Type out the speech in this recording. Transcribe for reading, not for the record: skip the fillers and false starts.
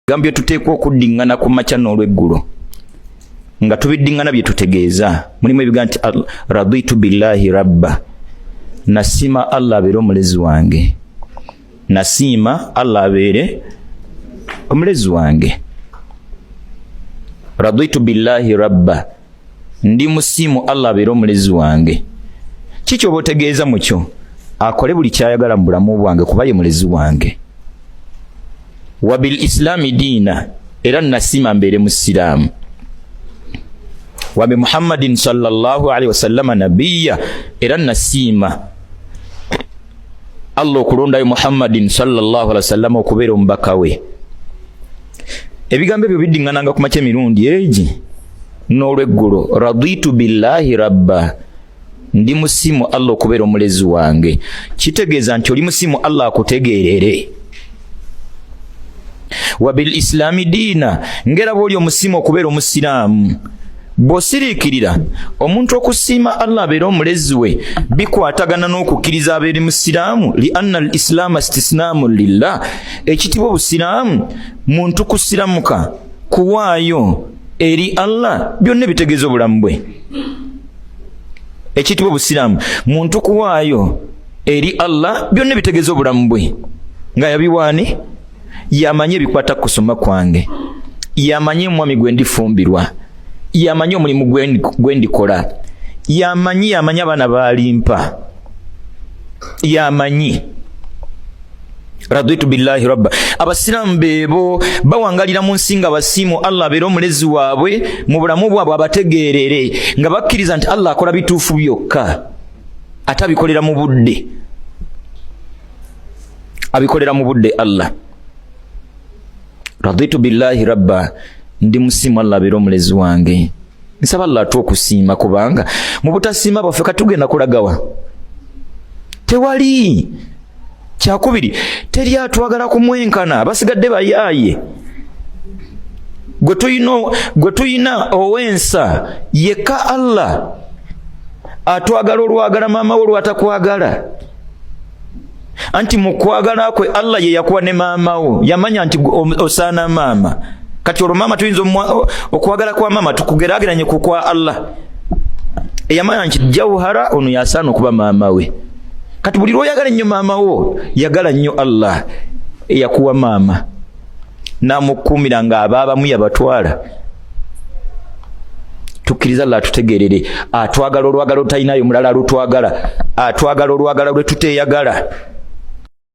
Ebigambo bye tuteekwa okuddiŋŋana ku makya n'olweggulo nga tubiddiŋŋana bye tutegeeza mulimu ebigambo nti raditu billahi rabba, nasiima Allah abeere omulezi wange, nasiima Allah abeere omulezi wange. Raditu billahi rabba, ndi musiimu Allah abeere omulezi wange. Kiki oba otegeeza mukyo? Akole buli kyayagala mu bulamu bwange kuba ye mulezi wange. Wa bil islaami diina, era nasiima mbeere musiraamu. Wa bi Muhammadin sallallahu alaihi wasallama nabiya, era nasiima Allah okulondayo Muhammadin sallallahu alaihi wasallama okubeera omubaka we. Ebigambo ebyo biddiŋŋananga ku makya emirundi egi n'olweggulo. Raditu billahi rabba, ndi musiimu Allah okubeera omulezi wange. Kitegeeza nti oli musiimu Allah akutegeerere. Wa bil islaami diina, ngera bw'oli omusiimu okubeera omusiraamu. Bw'osiriikirira omuntu okusiima Allah abeere omulezi we bikwatagana n'okukkiriza abeere musiraamu. Li anna al islaama istisnaamu lillah, ekitibwa obusiraamu muntu kusiramuka kuwaayo eri Allah byonna ebitegeeza obulamu bwe. Ekitibwa obusiraamu muntu kuwaayo eri Allah byonna ebitegeeza obulamu bwe, nga yabiwaani yamanyi ebikwata ku kusoma kwange, yamanyi omwami gwe ndifumbirwa, yamanyi omulimu gwe ndikola, yamanyi abaana baalimpa, yamanyi. Raditu billahi rabba. Abasiraamu beebo bawangalira mu nsi nga basiimu Allah abeere omulezi waabwe mu bulamu bwabwe, abategeerere nga bakkiriza nti Allah akola bituufu byokka, ate abikolera mu budde, abikolera mu budde Allah. Raditu billahi rabba, ndi musiimu Allah abeere omulezi wange. Nsaba Allah atuwe okusiima, kubanga mu butasiima bwaffe katugenda kulagawa tewali. Kyakubiri, teri atwagala kumwenkana, abasigadde bayaaye. Gwe tuyina ow'ensa yekka Allah atwagala olwagala maama we lwatakwagala. Anti mu kwagala kwe Allah ye yakuwa ne maama wo, yamanya nti osaana maama. Kati olwo maama tuyinza okwagala kwa maama tukugeraageranye ku kwa Allah eyamanya nti Jawhara ono yasaana okuba maama we. Kati buli lwoyagala ennyo maama wo, yagala nnyo Allah eyakuwa maama namukuumira nga abaabamu yabatwala. Tukkiriza Allah atutegeerere, atwagala olwagala otalinayo mulala alutwagala, atwagala olwagala lwe tuteeyagala.